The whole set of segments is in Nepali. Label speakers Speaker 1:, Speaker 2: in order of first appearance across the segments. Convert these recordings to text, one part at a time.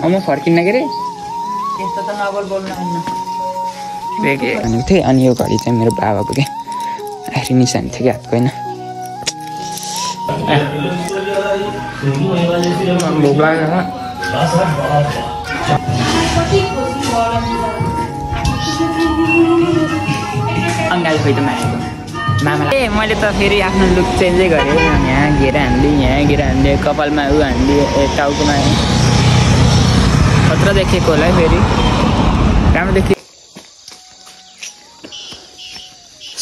Speaker 1: म फर्किन्न के रे
Speaker 2: त्यस्तो त नबोल बोल्नु
Speaker 1: भनेको थिएँ। अनि यो घडी चाहिँ मेरो बाबाको के आखिर निशानी थियो कि हातको होइन। भोक लाग्यो अङ्गाल खोइ त मारेको मामा। ए मैले त फेरि आफ्नो लुक चेन्जै गरेँ। यहाँ घेरा हान्दिएँ, यहाँ घेरा हान्दिएँ, कपालमा ऊ हान्दिएँ, टाउकोमा खतरा देखेको होला फेरि राम्रो देखियो।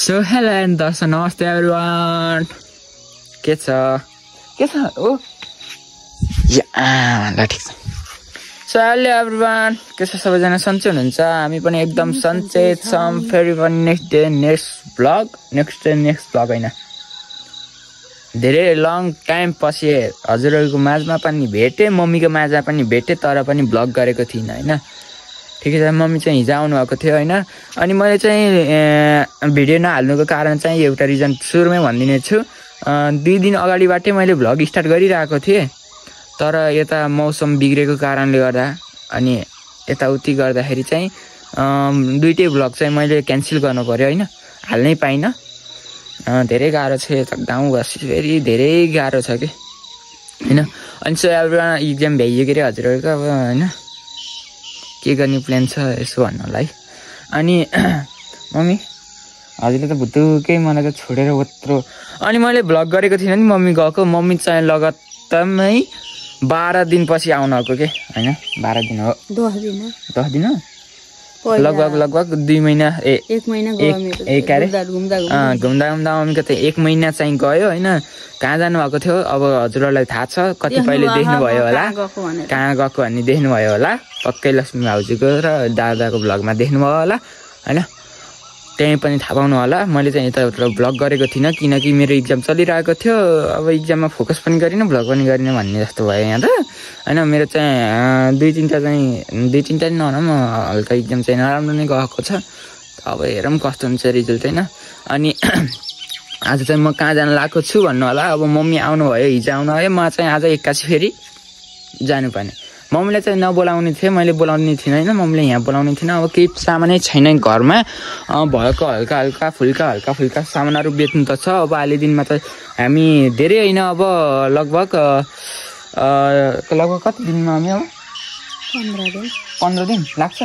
Speaker 1: सो हेलो एन्ड दर्शक नमस्ते एभ्रिवान। के छ ओ ल ठिक छ। सो हेलो एभ्रिवान, के छ सबैजना सन्चै हुनुहुन्छ? हामी पनि एकदम सन्चै छौँ। फेरि पनि नेक्स्ट डे नेक्स्ट ब्लग होइन, धेरै लङ टाइम पछि हजुरहरूको माझमा पनि भेटेँ, मम्मीको माझमा पनि भेटेँ, तर पनि ब्लग गरेको थिइनँ होइन। ठिकै छ, मम्मी चाहिँ हिजो आउनुभएको थियो होइन। अनि मैले चाहिँ भिडियो नहाल्नुको कारण चाहिँ एउटा रिजन सुरुमै भनिदिने छु। 2 दिन अगाडिबाटै मैले भ्लग स्टार्ट गरिरहेको थिएँ, तर यता मौसम बिग्रेको कारणले गर्दा अनि यताउति गर्दाखेरि चाहिँ दुइटै भ्लग चाहिँ मैले क्यान्सल गर्नु पऱ्यो होइन, हाल्नै पाइनँ। धेरै गाह्रो छ यता गाउँ बसी, फेरि धेरै गाह्रो छ कि होइन। अनि सो एउटा इक्जाम भ्याइयो के अरे हजुरहरूको अब होइन, के गर्ने प्लान छ यसो भन्नु होला है। अनि मम्मी हजुरले त भुत्तुकै मलाई त छोडेर यत्रो। अनि मैले भ्लग गरेको थिइनँ नि, मम्मी गएको, मम्मी चाहिँ लगातारमै 12 दिनपछि आउनको के होइन। 12 दिन हो, 10 दिन लगभग 2 महिना
Speaker 2: 1 महिना
Speaker 1: घुम्दा मम्मीको त 1 महिना चाहिँ गयो होइन। कहाँ जानुभएको थियो अब हजुरहरूलाई थाहा छ, कतिपयले देख्नुभयो होला, कहाँ गएको भन्ने देख्नुभयो होला, पक्कै लक्ष्मी भाउजूको र दादाको भ्लगमा देख्नुभयो होला होइन, त्यहीँ पनि थाहा पाउनु होला। मैले चाहिँ यता भ्लग गरेको थिइनँ किनकि मेरो इक्जाम चलिरहेको थियो। अब इक्जाममा फोकस पनि गरिनँ, भ्लग पनि गरिनँ भन्ने जस्तो भयो यहाँ त होइन। मेरो चाहिँ 2-3टा नराम्रो हल्का इक्जाम चाहिँ नराम्रो नै गएको छ। अब हेरौँ कस्तो हुन्छ रिजल्ट होइन। अनि आज चाहिँ म कहाँ जान लागेको छु भन्नु होला। अब मम्मी आउनुभयो, हिजो आउनुभयो, म चाहिँ आज 81 फेरि जानुपर्ने। मम्मीले चाहिँ नबोलाउने थिएँ, मैले बोलाउने थिइनँ होइन, मम्मीले यहाँ बोलाउने थिएन। अब केही सामानै छैन घरमा, भएको हल्का फुल्का सामानहरू बेच्नु त छ। अब अहिले दिनमा त हामी धेरै होइन, अब लगभग कति दिनमा हामी अब 15 दिन लाग्छ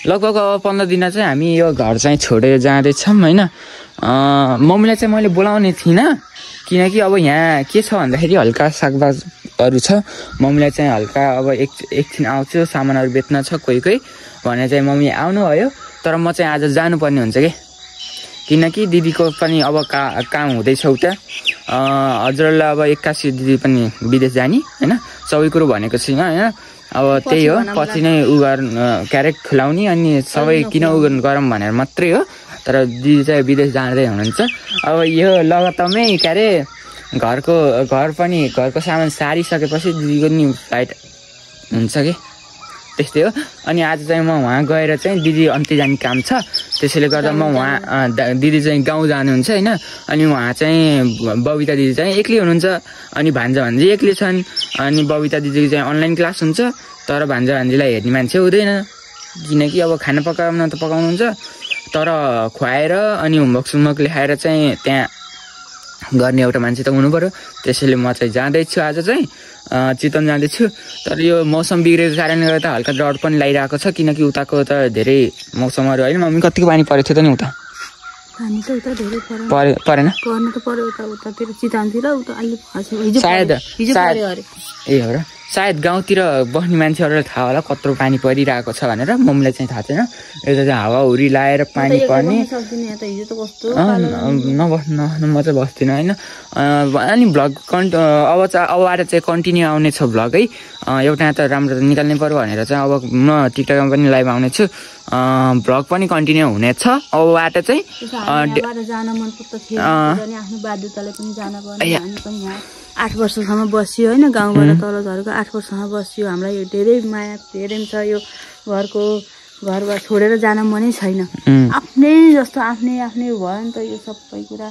Speaker 1: लगभग। अब 15 दिन चाहिँ हामी यो घर चाहिँ छोडेर जाँदैछौँ होइन। मम्मीलाई चाहिँ मैले बोलाउने थिइनँ किनकि अब यहाँ के छ भन्दाखेरि हल्का सागबाजहरू छ। मम्मीलाई चाहिँ हल्का अब एकछिन आउँछु, सामानहरू बेच्न छ कोही भनेर चाहिँ मम्मी आउनुभयो। तर म चाहिँ आज जानुपर्ने हुन्छ कि, किनकि दिदीको पनि अब काम हुँदैछ उता। हजुरलाई अब 81 दिदी पनि विदेश जाने होइन, सबै कुरो भनेको छैन होइन। अब त्यही हो, पछि नै उ क्यारेट खुलाउने अनि सबै किन उ गरौँ भनेर मात्रै हो। तर दिदी चाहिँ विदेश जाँदै हुनुहुन्छ। अब यो लगातारमै के अरे घरको सामान सारिसकेपछि दिदीको नि फ्लाइट हुन्छ कि, त्यस्तै हो। अनि आज चाहिँ म वहाँ गएर चाहिँ दिदी अन्त्य जाने काम छ, त्यसैले गर्दा म वहाँ दिदी चाहिँ गाउँ जानुहुन्छ होइन। अनि वहाँ चाहिँ बबिता दिदी चाहिँ एक्लै हुनुहुन्छ, अनि भान्जा भान्जी एक्लै छन्। अनि बबिता दिदीको चाहिँ अनलाइन क्लास हुन्छ, तर भान्जा भान्जीलाई हेर्ने मान्छे हुँदैन किनकि अब खाना पकाउन त पकाउनुहुन्छ, तर खुवाएर अनि होमवर्क लेखाएर चाहिँ त्यहाँ गर्ने एउटा मान्छे त हुनु पर्यो। त्यसैले म चाहिँ जाँदैछु, आज चाहिँ चितवन जाँदैछु। तर यो मौसम बिग्रेको कारणले गर्दा हल्का डर पनि लागिरहेको छ, किनकि उताको त धेरै मौसमहरू होइन। मम्मी कतिको पानी परेको थियो त नि उता?
Speaker 2: पानी त उता धेरै
Speaker 1: परेन?
Speaker 2: पर्न त पर्यो उतातिर चितवनतिर, उता अहिले
Speaker 1: सायद ए हो र, सायद गाउँतिर बस्ने मान्छेहरूलाई थाहा होला कत्रो पानी परिरहेको छ भनेर। मम्मीलाई चाहिँ थाहा छैन। यता चाहिँ हावाहुरी लाएर पानी पर्ने, नबस्नु म चाहिँ बस्दिनँ होइन। अनि भ्लग अबबाट चाहिँ कन्टिन्यू आउने छ भ्लग है। एउटा त राम्रो निकाल्नै पर्यो भनेर चाहिँ अब म टिकटकमा पनि लाइभ आउने छु, भ्लग पनि कन्टिन्यू हुनेछ अबबाट चाहिँ।
Speaker 2: जान मन पर्छ थियो, आफ्नो बाध्यताले पनि जान पर्ने। हामी पनि यहाँ 8 वर्षसम्म बस्यो होइन, गाउँबाट तल झरेको 8 वर्षसम्म बस्यो। हामीलाई धेरै माया धेरै छ यो घरको घरबार छोडेर जान मनै छैन। आफ्नै जस्तो आफ्नै भयो नि त यो सबै कुरा।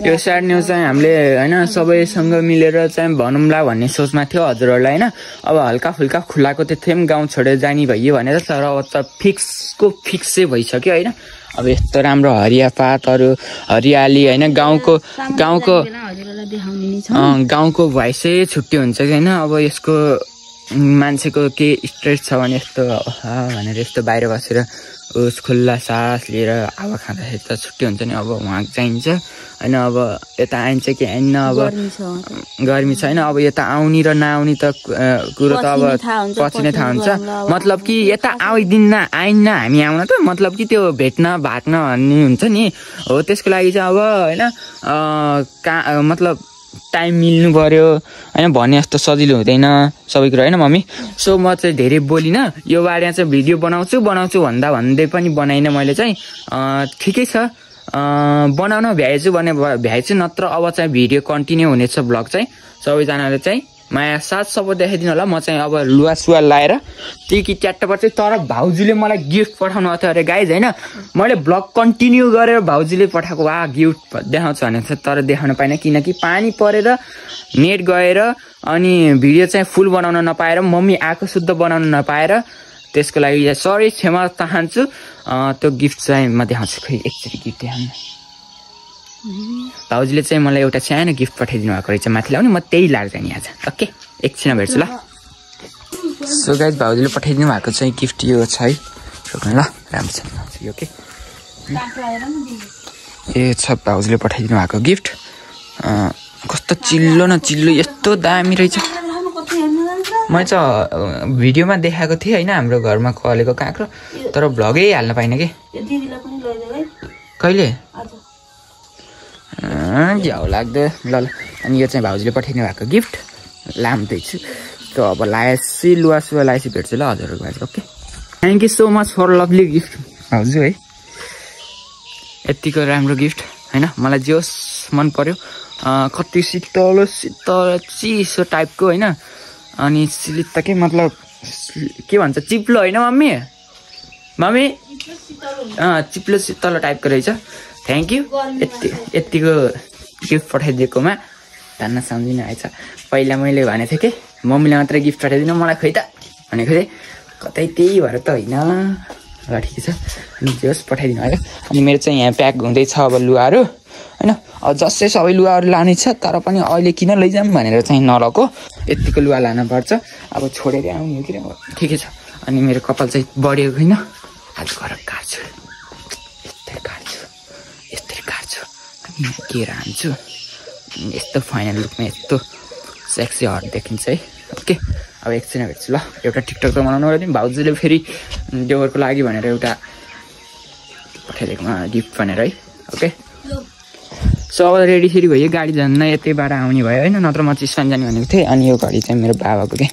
Speaker 1: यो स्याड न्युज चाहिँ हामीले होइन सबैसँग मिलेर चाहिँ भनौँला भन्ने सोचमा थियो हजुरहरूलाई होइन। अब हल्का फुल्का खुलाएको त्यो थियौँ गाउँ छोडेर जाने भइयो भनेर, तर अब त फिक्सै भइसक्यो होइन। अब यस्तो राम्रो हरियापातहरू हरियाली होइन गाउँको भोइसै छुट्टी हुन्छ कि होइन। अब यसको मान्छेको के स्ट्रेस छ भने यस्तो भनेर यस्तो बाहिर बसेर उस खुल्ला सास लिएर हावा खाँदाखेरि त छुट्टी हुन्छ नि। अब उहाँ चाहिन्छ होइन। अब यता आइन्छ कि आइन्न, अब गर्मी छैन। अब यता आउने र नआउने त कुरो त अब पछि नै थाहा हुन्छ। मतलब कि यता आइदिन्न आइन्न हामी आउन त मतलब कि त्यो भेट्न भाग्न भन्ने हुन्छ नि हो। त्यसको लागि चाहिँ अब होइन मतलब टाइम मिल्नु पर्यो होइन भने जस्तो सजिलो हुँदैन सबै कुरा होइन मम्मी। सो म चाहिँ धेरै बोलिनँ यो बारेमा चाहिँ भिडियो बनाउँछु भन्दै पनि बनाइनँ मैले चाहिँ। ठिकै छ बनाउन भ्याएछु भने भ्याएछु, नत्र अब चाहिँ भिडियो कन्टिन्यू हुनेछ ब्लग चाहिँ। सबैजनाले चाहिँ माया साथ सपोर्ट देखाइदिनु होला। म चाहिँ अब लुगा सुवा लाएर टिकी च्याट्ट पर्छ। तर भाउजूले मलाई गिफ्ट पठाउनु थियो अरे गाइज होइन। मैले ब्लग कन्टिन्यू गरेर भाउजूले पठाएको वा गिफ्ट देखाउँछ भने चाहिँ, तर देखाउन पाइनँ किनकि पानी परेर नेट गएर अनि भिडियो चाहिँ फुल बनाउन नपाएर मम्मी आएको शुद्ध बनाउन नपाएर त्यसको लागि सरी क्षमा चाहन्छु। त्यो गिफ्ट चाहिँ म देखाउँछु। खै एकचोटि गिफ्ट देखाउनु। भाउजूले चाहिँ मलाई एउटा सानो गिफ्ट पठाइदिनु भएको रहेछ माथि लाउने। म त्यही लाएर जाने आज। ओके एकछिन भेट्छु ल। सो गाइस भाउजूले पठाइदिनु भएको चाहिँ गिफ्ट यो छ है। रोक्नु ल राम्रो छ यो के ए छ भाउजूले पठाइदिनु भएको गिफ्ट। कस्तो चिल्लो न चिल्लो यस्तो दामी रहेछ। मैले चाहिँ भिडियोमा देखाएको थिएँ होइन हाम्रो घरमा कलेको काँक्रो, तर भ्लगै हाल्न पाइनँ कि। कहिले झ्याउ लाग्दो ल। अनि यो चाहिँ भाउजूले पठाइदिनु भएको गिफ्ट लाम्दैछु। त अब लाएपछि लुवा सुवा लाएपछि भेट्छु ल हजुरहरूको आज। Okay thank you so much for lovely gift भाउजू है। यतिको राम्रो गिफ्ट होइन मलाई जे होस् मन पर्यो। कति शीतल चिसो टाइपको होइन। अनि सिलित के मतलब के भन्छ चिप्लो होइन मम्मी चिप्लो शीतल टाइपको रहेछ। थ्याङ्क यू यतिको गिफ्ट पठाइदिएकोमा। धन्न सम्झिनु आएछ। पहिला मैले भनेको थिएँ कि मम्मीले मात्रै गिफ्ट पठाइदिनु मलाई खोइ त भनेको थिएँ। कतै त्यही भएर त होइन। ल ठिकै छ अनि जे होस् पठाइदिनु आयो। अनि मेरो चाहिँ यहाँ प्याक हुँदैछ अब लुगाहरू होइन। जसै सबै लुगाहरू लाने छ तर पनि अहिले किन लैजाऊँ भनेर चाहिँ नलको। यतिको लुगा लानुपर्छ। अब छोडेर आउने हो कि ठिकै छ। अनि मेरो कपाल चाहिँ बढेको होइन। आज घर काट्छु यस्तरी काट्छु अनि के हान्छु। यस्तो फाइनल लुकमा यस्तो सेक्सी हट देखिन्छ है। ओके अब एकछिन भेट्छु ल। एउटा टिकटक त बनाउनु पर्यो नि। भाउजूले फेरि देवरको लागि भनेर एउटा पठाइदिएकोमा गिफ्ट भनेर है। ओके सो अब रेडी फेरि भयो। गाडी झन् यतैबाट आउने भयो होइन, नत्र म चिसपान जाने भनेको थिएँ। अनि यो घडी चाहिँ मेरो बाबाको के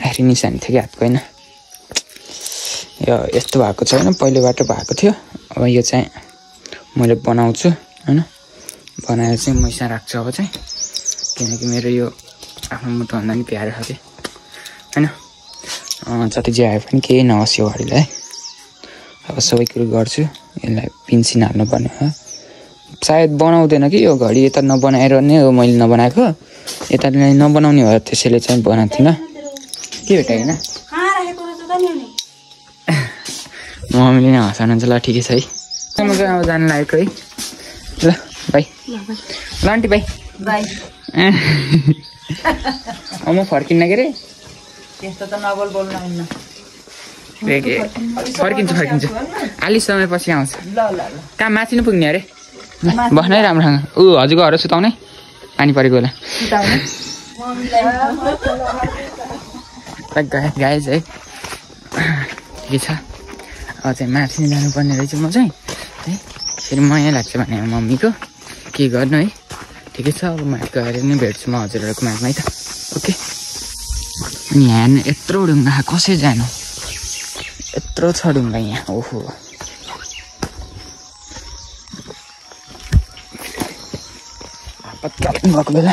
Speaker 1: आखिरी निशानी थियो कि हातको होइन। यो यस्तो भएको छ होइन, पहिलेबाट भएको थियो। अब यो चाहिँ मैले बनाउँछु होइन। बनाएर चाहिँ मैसा राख्छु अब चाहिँ, किनकि मेरो यो आफ्नो मुटुभन्दा नि प्यारो छ कि होइन। जति जे आए पनि केही नहोस् यो घडीलाई। अब सबै कुरो गर्छु। यसलाई पिन्सिन हाल्नुपर्ने हो। सायद बनाउँदैन कि यो घडी यता नबनाएर नै हो मैले नबनाएको। यता नबनाउने हो त्यसैले चाहिँ बनाउँथिनँ के भेट होइन। मम्मीले नै हँसाउनुहुन्छ। ल ठिकै छ है। म चाहिँ अब जानु लागेको है। ल बाई ल आन्टी बाई बाई। म फर्किन्न के अरे
Speaker 2: त्यस्तो त नबोल बोल्नु हुन्न।
Speaker 1: फर्किन्छु अलि समयपछि आउँछ।
Speaker 2: ल ल ल
Speaker 1: कहाँ माथि नै पुग्ने अरे बस्नै राम्रोसँग। हजुरको घर सुताउने पानी परेको बेला गाइज है। ठिकै छ। अब चाहिँ माथि नै जानुपर्ने रहेछ म चाहिँ है। फेरि माया लाग्छ भने मम्मीको के गर्नु है। ठिकै छ अब माथि गएर नै भेट्छु म हजुरहरूको माथमा है त। ओके अनि यहाँ यत्रो ढुङ्गा कसै जानु। यत्रो छ ढुङ्गा यहाँ। ओहो आपतकालीन भएको बेला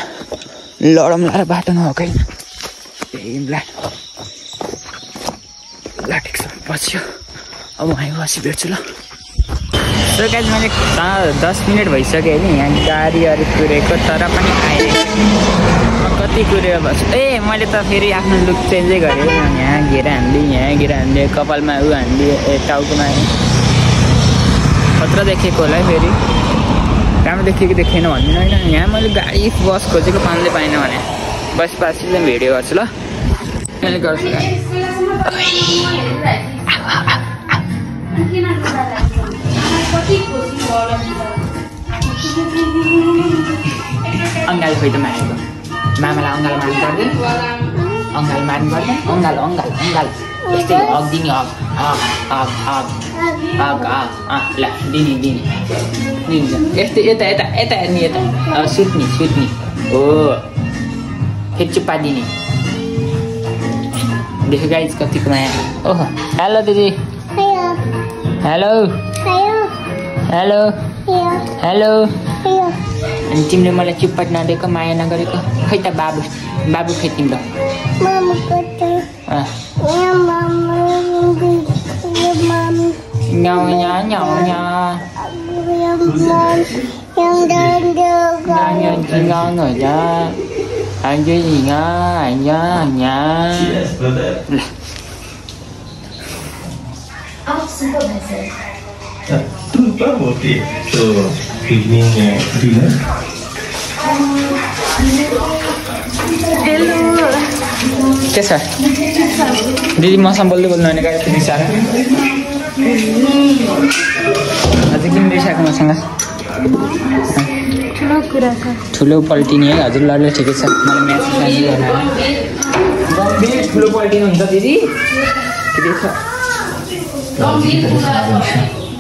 Speaker 1: लडम लाएर बाटो नभएकै ल ठिक छ बस्यो। अब म पछि भेट्छु ल। सो गाइज मैले 10 मिनट भइसक्यो नि यहाँ गाडीहरू कुरेको तर पनि आएँ। म कति कुरेर बस्छु ए मैले त फेरि आफ्नो लुक चेन्जै गरेँ। यहाँ घेरा हान्दिएँ यहाँ घेरा हान्दिएँ कपालमा ऊ हान्दिएँ टाउकोमा खतरा देखेको होला है फेरि राम्रो देखेको देखेन भन्दिनँ होइन। यहाँ मैले गाडी बस खोजेको पाउँदै पाइनँ भने बस पछि चाहिँ भिडियो गर्छु ल। मैले गर्छु अङ्गाल खोइ त मारेको मामालाई अङ्गाल मार्नु पर्दैन अङ्गाल मार्नु पर्दैन अङ्गाल अङ्गाल अङ्गाल यस्तै हग दिने हग हग हग हग हग हग ल दिने दिने दिन्छ यस्तै यता यता यता हेर्ने यता सुत्ने सुत्ने हो फेरि चुप्पा दिने देखो गाइज कतिको माया ओहो हेलो दिदी हेलो हेलो हेलो अनि तिमीले मलाई चुप्पट नदिएको माया नगरेको खै त बाबु बाबु खै तिम्रो
Speaker 3: Lupa motif so eveningnya dinner.
Speaker 2: Hello
Speaker 1: के छ दिदी मसँग बोल्दै बोल्नु भने गाडी रिसाएर अझै किन रिसाएको मसँग
Speaker 2: ठुलो कुरा छ
Speaker 1: ठुलो पल्टिने है हजुर लडले ठिकै छ मलाई म्यासेज गम्भीर ठुलो पल्टिनु हुन्छ दिदी के छ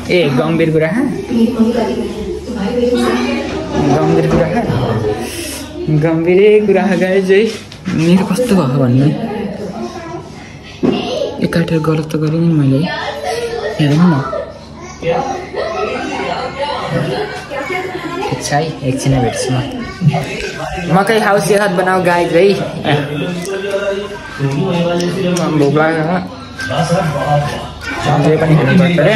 Speaker 1: ए गम्भीर कुरा गम्भीर कुरा गम्भीरै कुरा गाई चाहिँ मेरो कस्तो भएको भन्नु एकाटेर गलत त गरेँ नि मैले हेरौँ न ठिक छ है एकछिन भेट्छु म मकै खाऊ सेहत बनाऊ गाई है भोक लाग्यो जे पनि खानुपर्छ अरे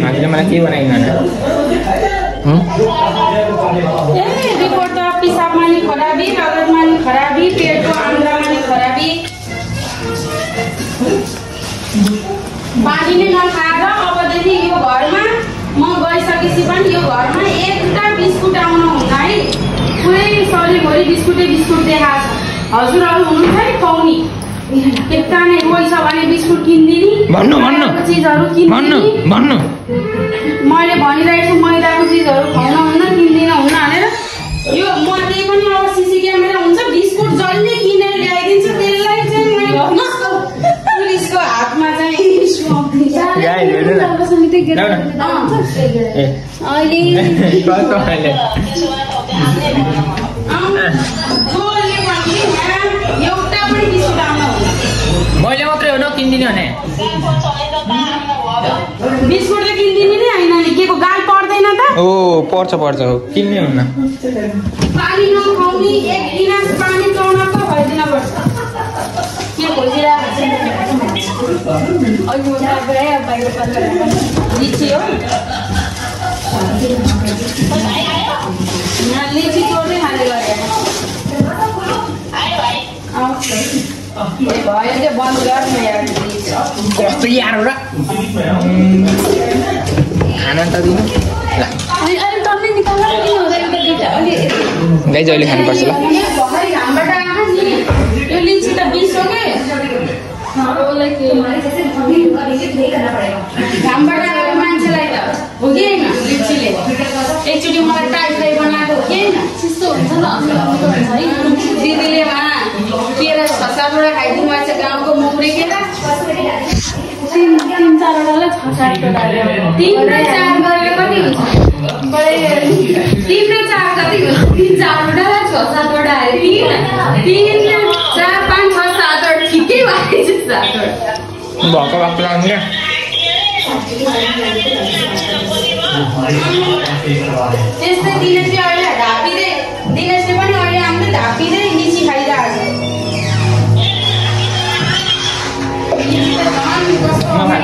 Speaker 1: हामीले मलाई के बनाइदिनु
Speaker 4: रिपोर्ट त पिसाबमा नि खराबी रगतमा नि खराबी पेटको आन्द्रामा नि खराबी पानी नै नखाएर अबदेखि यो घरमा म गइसकेपछि पनि यो घरमा एउटा बिस्कुट आउन हुँदा है पुरै शरीरभरि बिस्कुटै बिस्कुट देखाएको छ हजुरहरू हुनुहुन्छ है खुवाउने एकता नै रोइ छ भने बिस्कुट किनिदिने चिजहरू किनिदिने मैले भनिरहेको छु मैदाको चिजहरू खुवाउन हुन्न किन्दिन हुन्न भनेर यो म त्यही पनि अब सिसी क्यामेरा हुन्छ बिस्कुट जहिले किनेर ल्याइदिन्छु त्यसलाई चाहिँ मैले पुलिसको हातमा चाहिँ एउटा पनि बिस्कुट आउन
Speaker 1: मैले मात्रै हो न किनिदिने भने
Speaker 4: बिस्कुट त किनिदिने नै होइन नि के को गाल पर्दैन त
Speaker 1: ओ पर्छ पर्छ हो किन्ने हुन्न
Speaker 4: पानी नखाउने एक गिलास पानी चौनक्क भइदिन पर्छ के लिची हो लिची तोड्दै खाने गरे भयो त्यो बन्द गर्छ यार
Speaker 1: कस्तो यार हो र खाना त दिनु ल गाई जहिले खानुपर्छ ल
Speaker 4: घामबाट आएको नि यो लिची त 20 हो के घामबाट आएको मान्छेलाई त हो कि होइन लिचीले एकचोटि मलाई टाइफाइड बनाएको हो कि होइन चिसो हुन्छ नि दिदीले केरा 6-7वटा खाइदिनु भएको छ गाउँको मोग्रे केरा 3-4वटालाई 6-7वटा 3 र 4 गरेर कति हुन्छ 3 र 4 कति हुन्छ 3-4वटालाई 6-7वटा आयो 3 4 5 6 7 ठिकै भएछ 7वटा
Speaker 1: भएको लाग्ने
Speaker 4: त्यस्तै दिनेशले अहिले ढापिँदै दिनेशले पनि अहिले आउँदै ढापिँदै लिची खाइरहेको छ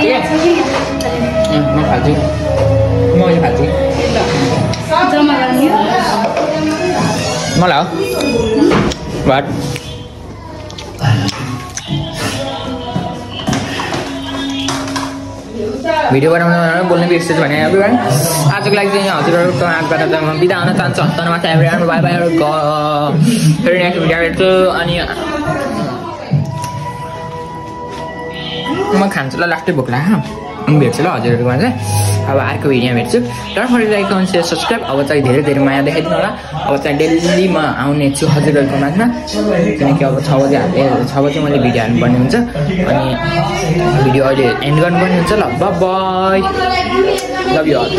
Speaker 1: फाल्छु क्या म फाल्छु म अहिले फाल्छु
Speaker 2: जम्मा गर्ने
Speaker 1: मलाई हो भात भिडियो बनाउन बोल्ने बिर्सेछु भने एभ्रिवान आजको लागि चाहिँ हजुरहरूको आँखबाट चाहिँ म बिदा हुन चाहन्छु धन्यवाद एभ्रिवान बाई बाई फेरि नेक्स्ट भिडियो हेर्छु अनि म खान्छु ल लास्टै भोक लाग्यो अनि भेट्छु ल हजुरहरूकोमा चाहिँ अब अर्को भिडियोमा भेट्छु डरफरी लाइक कमेन्ट सेयर सब्सक्राइब अब चाहिँ धेरै धेरै माया देखाइदिनु होला अब चाहिँ डेली म आउने छु हजुरहरूको माझमा किनकि अब 6 बजे मैले भिडियो हाल्नुपर्ने हुन्छ अनि भिडियो अहिले एन्ड गर्नुपर्ने हुन्छ ल बाई लभ यु अल